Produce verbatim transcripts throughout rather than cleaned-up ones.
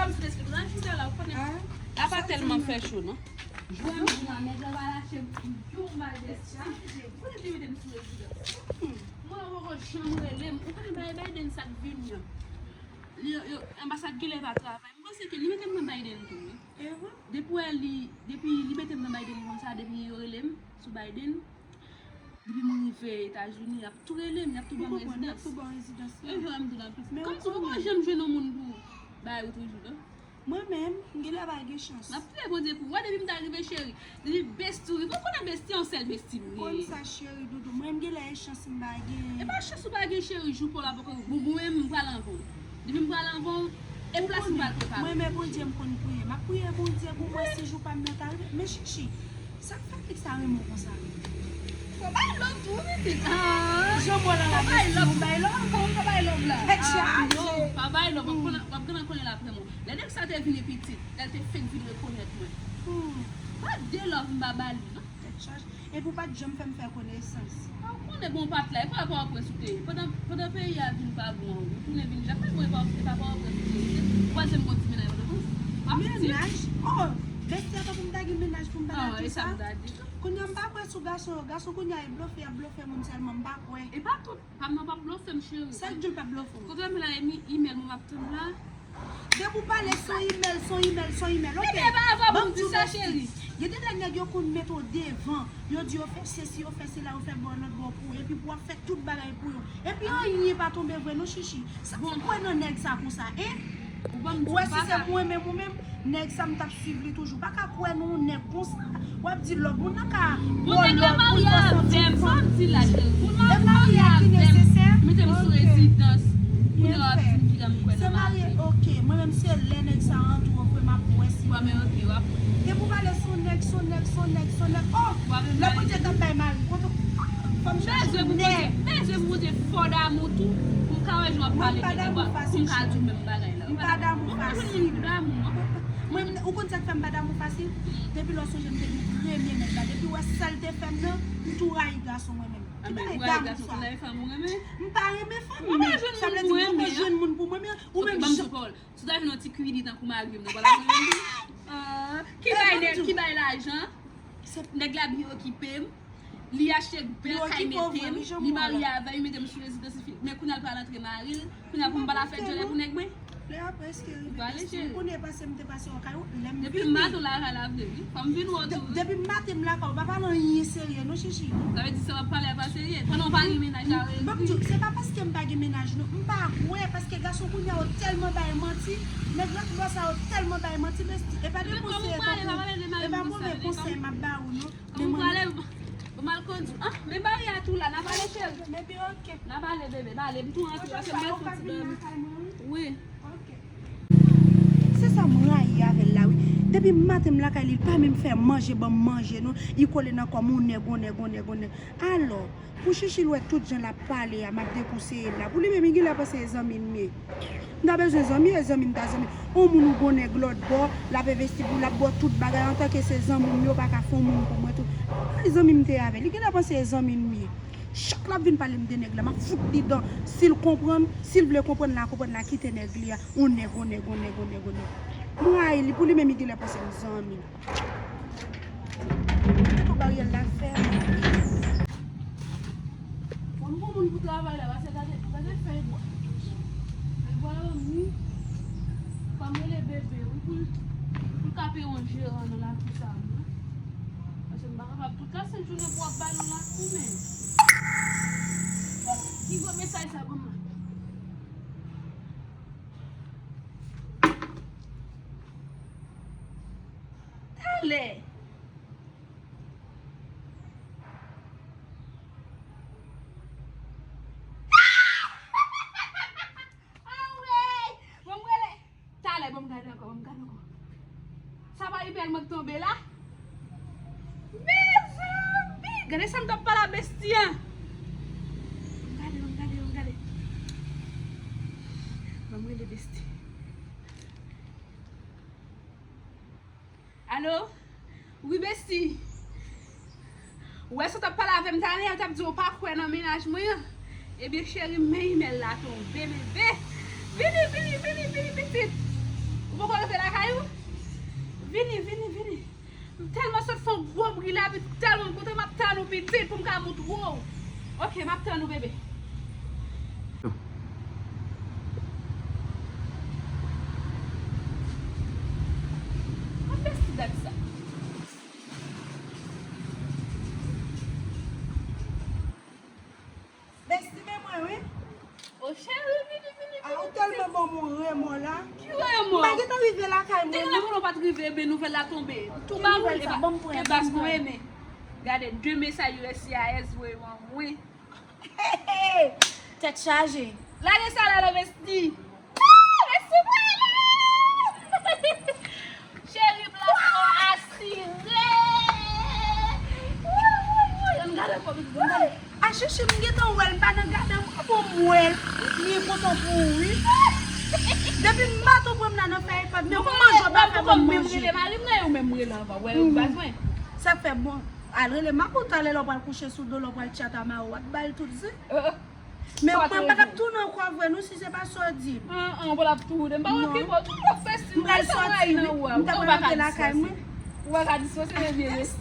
M sou lespri la, jounen la, ou konnen. Ah, la pa tèlman fè cho, non. Jwè m la, nèg la pa lache m pou yon mal bèsya. Ou konnen li mete m sou rezidans. Mwen poko janm rele m. Ou konnen bay Biden sa k vini an. Li, yo, anbasad genlè pa travay. M panse ke li mete m nan Biden tou, wi. Depi wè li, depi li mete m nan Biden konsa, depi yo rele m sou Biden, depi mwen rive Etazini, y ap tou rele m, y ap tou ban m rezidans. Yo jwe m tou nan plis. Kòmsi ou poko janm jwenn yon moun pou bay ou toujou, non? Mwen menm, m genlè pa gen chans. M ap priye Bondye pou ou. Wè, depi m ta rive, cheri, depi besti ou rive, ou konnen besti yon sèl besti m ye. Konn sa, cheri doudou. Mwen, m genlè gen chans m pa gen. E pa chans ou pa gen, cheri, jou pa w la poko rive. Bon, mwen menm, m pral anvan w. Depi m pral anvan w, e plas m pral prepare. Mwen, men Bondye m konn priye. M ap priye Bondye pou mwen si jou pa m nan ta rive. Men chichi, sa k fè nèg sa renmen w konsa? Fò bay love tou, wi, pitit. Ah. Jan mwen la, la, bay love, bay love. Fò bay love la. Tèt chaje. Ah, non, pa bay love. W ap konn, w ap konn konnen l apre mwen. Lè nèg sa te vini pitit, lè l te fenk vin rekonèt mwen. Hmm. Pa de love m pa ba li, non. Tèt chaje. Epi w pa t janm fè m fè konesans. Ah, ou konnen bon pa t la, e pa Pòtoprens ou te ye. Pandan, pandan peyi a vin pa bon an, ou tounen vin Jakmèl, bon, e pa, e pa Pòtoprens ou te ye. Ou panse m gon ti mennaj Pòtoprens? M ap di. Mennaj? Oh, bèsya, tankou m ta gen mennaj pou m pa ta di sa. Ah, e sa m ta di tou. Kounye a m pa kwè sou gason yo. Gason kounye a e blofe, y ap blofe moun sèlman, m pa kwè. E pa tout. Pa m nan p ap blofe m, cheri. Sa k di l p ap blofe w? Kote w la, e mi-, imèl mwen m ap tann la. Depi w pale, se yon imèl, se yon imèl, se yon imèl. Ok. Ebyen, e pa avan pou m di sa, cheri. Gen de lè nèg yo konn mete w devan. Yo di yo fè sesi, yo fè sela, yo fè bò lòt bò pou ou. Epi pou w ap fè tout bagay pou yo. Epi anyen pa tonbe vre non, chichi. Sa w kwè nan nèg sa konsa, en? Ou wè si se mwen menm ou menm, nèg sa m t ap swiv li toujou. Pa ka kwè nan yon nèg konsa. W ap di love, moun nan ka. Bon, nèg la marye avè m, sa w ap di la, cheri? Moun marye avè m, mete m sou rezidans. Kounye a w ap di m ki lè m kwè nan marye. Se marye, ok. Mwen menm se lè nèg sa rantre vre m ap wè si. Bon, men ok, w ap. Depi w pale se yon nèg, se yon nèg, se yon nèg, se yon nèg. Oh! Lè Bondye t ap bay mari, kote fòm chache nèg. Bezwen pou Bondye, bezwen pou Bondye fò damou tou, pou m ka wè jan w ap pale de nèg, pou m ka di w menm bagay la. M pa damou fasil. Mwen, ou konn sa k fè m pa damou fasil? Depi lè w sonje m te gen premye nèg la, depi w wè sa l te fè m nan, m tou rayi gason mwen menm. Ki bagay damou sa? M pa renmen fanm, men sa vle di m poko jwenn moun pou mwen, men ou menm jan. Si w ta vin yon ti kwini tankou mari m nan, w pa t ap renmen m tou? Ah, ki bay nèg, ki bay lajan? Nèg la byen okipe m. Li achte bèl kay mete m. Li marye avè m, li mete m sou rezidans, li fin. Men kounye a l pral antre mari l. Kounye a pou m pa al fè djòlè pou nèg mwen? Lè a prèske rive, bèsye, ou konnen pase m te pase w kay ou, lè m vini. Depi m maten w lakay la vre, wi. Fò m vin wè w tou, wi. Depi m maten m lakay ou, pa pale anyen serye non, chichi. Sa vle di sa w ap pale a pa serye? Pandan w pa gen mennaj la, w ap di. M ap di w, se pa paske m pa gen mennaj non. M pa kwè, paske gason kounye a yo tèlman bay manti. Nèg lòt bò sa yo tèlman bay manti, bèsye. E pa de konsèy, e pa move konsèy m ap ba ou non. Kòman w prale? Bon, m al kondui. Ah, men baryè a tou la, n a pale, cheri. Baby, ok. N a pale, bebe, pale. M tou rantre, paske m bezwen fè ti dòmi. Wi. Ok. Se sa m rayi avè l la, wi. Depi maten m lakay li, li pa menm fè manje, ban m manje, non. Li kole nan kò m, on nèg, on nèg, on nèg, on nèg. Alò, pou chichi l wè tout jan l ap pale a, m ap dekonseye l la. Pou li menm, li genlè panse e zanmi m ye. M ta bezwen zanmi, e zanmi m ta zanmi. On moun ou gon nèg lòt bò, l ap envesti pou l, l ap ba w tout bagay, antanke se zanmi m, yo pa ka fè on moun pou mwen tou. Ay, zanmi m te avè l, li genlè panse e zanmi m ye. Chak l ap vin pale m de nèg la, m ap fout li dan. Si l konprann, si l vle konprann, l a konprann, l a kite nèg li a. On nèg, on nèg, on nèg, on nèg, on nèg. M rayi li, pou li menm, li genlè panse m zanmi l. Tout baryè la fèmen. Bon, m gon moun pou travay la, paske gade, gade fèy bwa. Fèy bwa yo mi. Fò m rele bebe, wi, pou l, pou l ka peye yon jeran nan lakou sa, wi. Paske m pa kapab tout la sent jounen pou w ap ba nou lakou, men. Ki gwo mesaj sa ban m la? Talè. Anwey! Bon, m rele. Talè, bon, m gade ankò, bon, m gade ankò. Sa pa imèl mwen k tonbe la? Mezanmi! Gade sa m t ap pale a besti an. Bon, m gade, bon, m gade, bon, m gade. Bon, m rele besti. Alo? Wi, besti. Ou wè sa w t ap pale avè m talè a, ou t ap di w pa kwè nan mennaj mwen an. Ebyen, cheri, men imèl la tonbe, bebe. Vini, vini, vini, vini, pitit. Ou poko Ou two. Ok, m ap tann ou, bebe. Mwen besti dat sa. Besti, men mwen, wi. O cheri, vini, vini, vini. Ah, ou tèlman bon, moun renmen w la. Ki renmen w? M pa gentan rive lakay mwen, non. Te gen lè konnen w pa t rive, ebyen nouvèl la tonbe. Tou ba ou, e baz mwen renmen. Gade, de mesaj U S C I S voye ban mwen. Tèt chaje. Lage sa la, non, besti. Ah, besti, prale. Cheri, plasman asire. Ann gade ankò, bebe, ann gade. A, Chichi, m gentan wè l, m pa nan gade ankò, bon, m wè l. Li kontan pou ou, wi. Depi maten w pran m nan, nan fè efò, men kòman jòb la fè ban m manje? Menm rele mari m nan, yo menm rele anvan. Wè, yo baz mwen. Sa k fè bon. Al rele Marco talè lè w pral kouche sou do, lè w pral tchat a Maro, w ap ba l tout zen. Men mwen pa t ap tounen ankò vre non, si se pa sa w di m. An, an, w pral ap tounen. M pa wè ki bò, tout w ap fè si m pral sòti, wi. M ta pral antre lakay mwen. Ou pa ka dispanse, men byen reste.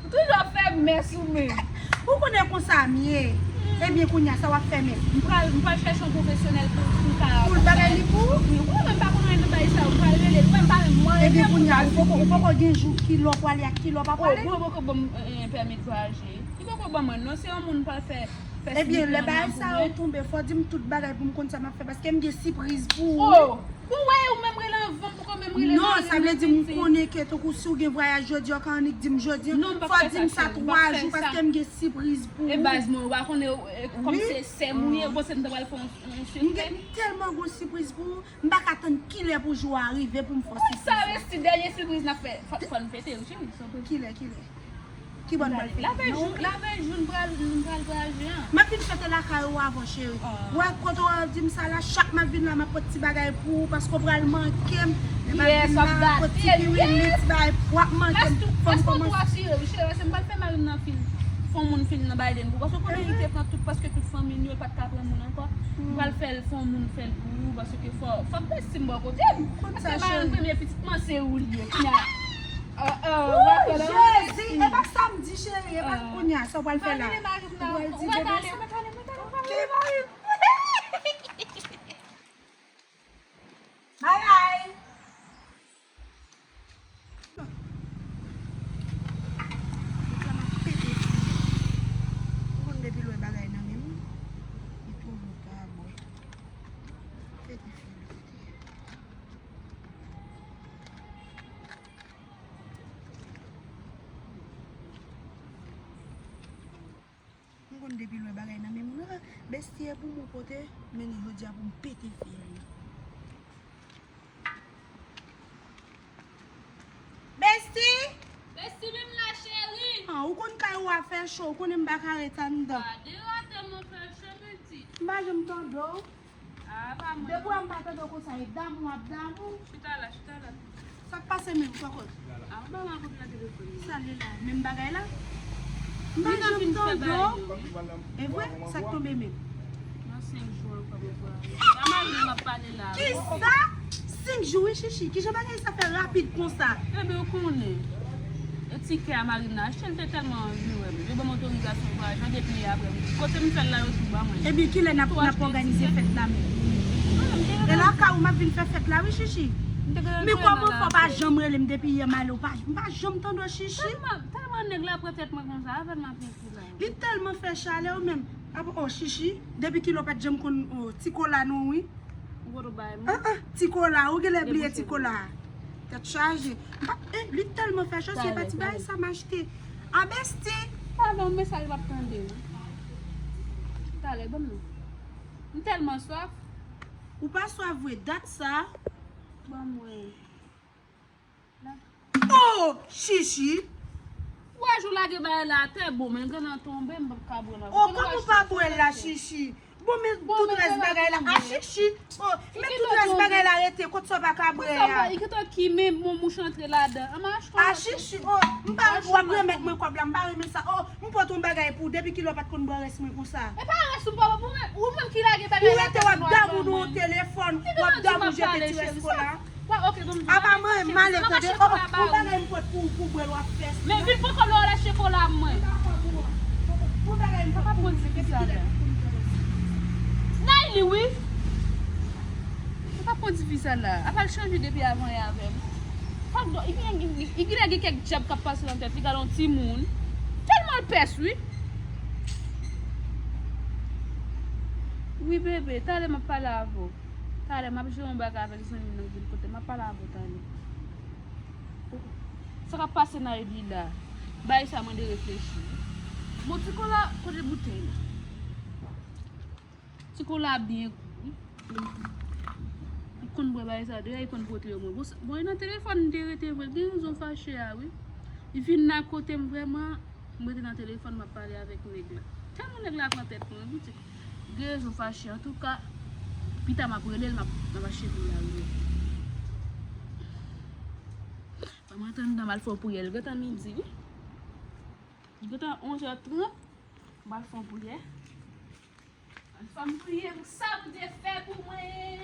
Ou toujou ap fè mès ou menm. Ou konnen konsa m ye. Ebyen, kounye a, sa w ap fè menm? M pral, m pral chèche yon pwofesyonèl pou, pou m ka. Pou l bagay li pou ou? Wi, ou konnen m pa konn anyen nan bagay sa yo, m pral rele l, ou wè m pa menm mwen. Ebyen, kounye a, ou poko, ou poko gen jou kilè w prale ak kilè w pa prale? Ou poko ban m, eh, eh, pèmi de vwayaje. Li poko ban mwen, non, se yon moun m pral fè, fè sipriz nan pou mwen. Ebyen, lè bagay sa yo tonbe, fò w di m tout bagay pou m konn sa m ap fè, paske m gen sipriz pou ou. Oh! Bon, wè, ou menm rele anvan m, poko menm rele mari m. Non, sa vle di m konnen ke tankou si w gen vwayaj jodi a, w ka annik di m jodi a. Non, m p ap fè sa, cheri, m p ap fè sa. Fò w di m sa twa jou, paske m gen sipriz pou ou. E baz mwen, ou pa konnen, e, kòm se sè m ou ye, ou panse m ta pral fè yon, yon sekrè? M gen, m tèlman gon sipriz pou ou, m pa ka tann kilè pou jou a rive pou m fè w sipriz la. Sa vle di dènye sipriz n ap fè, fò, fò n fete, wi, cheri, sanpre. Kilè, kilè? Ki bò n pral fete? Lavèy jou, lavèy jou n pral, n pral vwayaje an. M ap vin fete lakay ou avan, cheri. Ou wè kote w di m sa la, chak m ap vin la, m ap pot ti bagay pou ou, paske w pral manke m. Lè m ap vin la, pot ti piwili, ti bagay, w ap manke m. Fò m kòmanse. Paske w twò asire, wi, cheri, paske m pral fè mari m nan fin, fè yon moun fin nan Biden pou ou, paske w konnen li te pran tout, paske tout fanmi n yo, li pa t ka pran moun ankò. M pral fè l, fè yon moun fè l pou ou, paske fò, fò m fè si m bò kote m. Paske mari m premye pitit mwen se ou li ye. Kounye a, Oh, oh, Jezi, e pa sa m di, cheri, e pa kounye a, sa w pral fè la? Ou pral di bebe sa? Bye bye. Ou konn depi lè bagay nan men m, li toujou pa bon. Pete fè l pete. M konn depi lwen bagay nan men moun. Ah, besti e pou mwen pote, men jodi a pou m pete fyèl li. Besti! Besti, men m la, cheri! Ah, ou konn kay ou a fè cho, ou konnen m pa ka ret anndan. Gade ratanm an fè cho, pitit. M pa janm tande w. Ah, pa mwen. Depi w wè m pa tande w konsa, e damou w ap damou. Chita la, chita la. Sa k pase menm, kòkòt? Ah, ou pa wè m ap okipe nan telefòn nan. Sa l ye la? Menm bagay la? M pa janm tande w. E vre? Sa k tonbe menm? Nan senk jou ankò, m ap pale la. Kisa? Senk jou, wi, Chichi. Kijan bagay sa fè rapid konsa? Ebyen, ou konnen. E tikè a mari m nan achte, l te tèlman anvi wè m. Yo ban m otorizasyon vwayaje, depi apre m, kote m fè l la, yo tou ban mwen. Ebyen, kilè n ap, n ap òganize fèt la menm? E lakay ou m ap vin fè fèt la, wi, Chichi. Men kòman fè w pa janm rele m depi yè m ale, w pa, m pa janm tande w, Chichi. Tèlman, tèlman nèg la pran tèt mwen konsa, avè l m ap ekri la. Li tèlman fè chalè, ou menm. Apa, oh, Chichi, depi kilè w pa t janm konn, oh, ti kola non, wi. Ou kote w bay mwen? Ah, ah, ti kola, ou genlè bliye ti kola. Tèt chaje. M pa, eh, li tèlman fè cho, se pa ti bagay sa m achte. A besti! Talè, yon mesaj m ap tande, wi. Talè, ban m non. M tèlman swaf. Ou pa swaf vre, dat sa. Ban mwen. Oh, Chichi! Ou wè jan w lage bagay la atè, bon, men grann nan tonbe, m p ap ka bwè l ankò. Oh, kòman w pa bwè l la, Chichi? Bon, men tout rès bagay la. A, Chichi! Oh, men tout rès bagay la rete, kot sa w pa ka bwè a? Li gentan ki, men bon, mouch antre ladan. An, m achte yon lòt. A, Chichi! Oh, m pa, w ap remèt mwen kòb la, m pa renmen sa. Oh, m pote yon bagay pou ou, depi kilè w pa t konn bwè rès mwen konsa? E pa rès ou m pa bwè pou mwen, ou menm ki lage bagay la atè, w ap damou nan yon telefòn, w ap damou jete ti rès kola. Apa mwen, m ale tande. Oh, oh, yon bagay m pot pou, pou bwè l w ap fè. Men vin poko lò la che kola mwen. Papa pran ti fi sa la. Nayli wi. Papa pran ti fi sa la. Apa l chanje depi avan yè avè m. Fòk do, i gen, i gen kèk djab k ap pase nan tèt li, gade yon timoun. Tèlman l pès wi. Wi bebe, talè m ap pale avè w. Talè m ap jere yon bagay avèk zanmi m nan ki vin kote m, m ap pale avè w talè. Sa k ap pase Nayli la? Bagay sa mande reflechi. Bon, ti kola, kote boutèy la? Ti kola byen gou wi. Li konn bwè bagay sa, dayè li konn pote yo mwen. Bon, bon, e nan telefòn m te rete vre, gen rezon fache a wi. Li vin nan kote m vrèman. M rete nan telefòn, m ap pale avèk nèg la. Tèlman nèg la pran tèt mwen, boutik. Gen rezon fache. Antouka, pita m ap rele l, m ap, m ap achte pou l la rele. Ban m antre anndan, m al fè yon priyè. L gentan midi wi. L gentan onz è trant. M al fè yon priyè. Al fè m priye pou sa Bondye fè pou mwen.